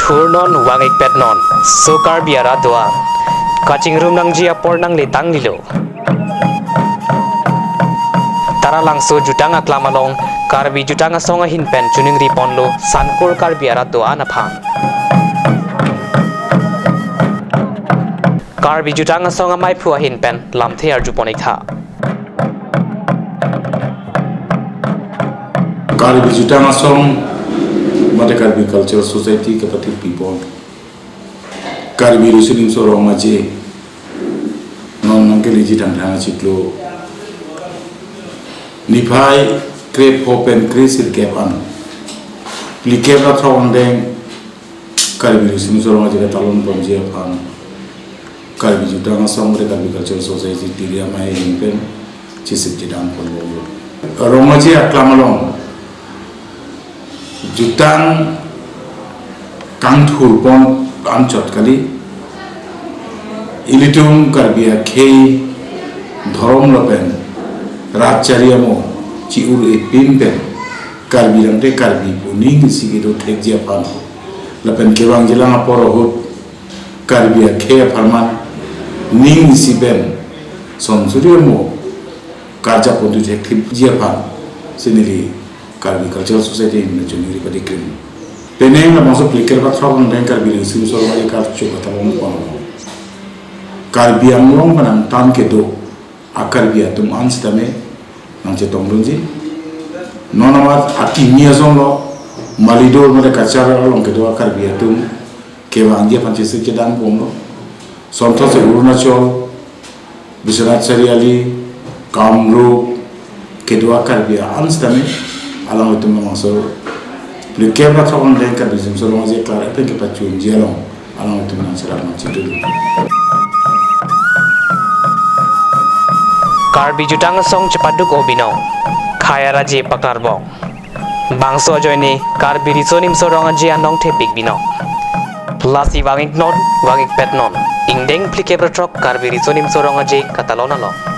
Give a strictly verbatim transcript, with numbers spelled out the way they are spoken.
Phurnon vang-ikpetnon, so Karbi arat do-an. Kachingrum nangji apor nangle tanglilo. Taralangso jutang aklam along, Karbi Jutang Asong ahin pen choningri ponlo Sankur Karbi arat do-an aphan. Karbi Jutang Asong amaiphu ahin pen lamthe arju pon-ik tha. Karbi Jutang Asong mate Karbi Cultural Society kapathip pipon Karbi Riso Nimso Rong Aje non nangkeleji Thangthang achiklo niphai krepho pen kresirkep an phlikep ra throk angdeng Karbi Riso Nimso Rong Aje katalon ponji aphan Karbi Jutang Asong mate Karbi Cultural Society Tiri amei ahin pen chesik chedang ponbomlo. Rong Aje aklam along jutang kangthur pon anchot kali. Ilitum Karbi akhei, dhorom lapen rat chari amo chi-ur-e pin pen Karbi rangte Karbi pu ning isi kedo thekji aphan lapen kevangjilang apor ahut Karbi akhei apharman ning isi pen son suri amo karjap pontu thekthipji aphan si neli Karbi Cultural Society ahin pen choningri padi krim. Penang labangso phlikep ra throk angdeng Karbi Riso Nimso Rong Aje karcho katalon pon. Karbi Anglong pen angtan kedo a Karbi atum an sitame nangchetongdunji. Non amat akimi ason lo, Malidor mate Cachar along kedo a Karbi atum kevangji aphan chesik chedang bomlo. Sonthotsi Arunachal, Biswanath Chariali, Kamrup kedo a Karbi an sitame alanglitum labangso phlikep ra throk angdeng Karbi Riso Nimso Rong Aje klar pen kepachunji along alanglitum nangcherap nangchedun. Karbi Jutang Asong chepaduk-o binong, khei araje pakarbong. Bangso ajoine Karbi Riso Nimso Rong Aje anong thepik binong. Lasi vang-iknon, vang-ikpetnon, ingdeng phlikep ra throk Karbi Riso Nimso Rong Aje katalon along.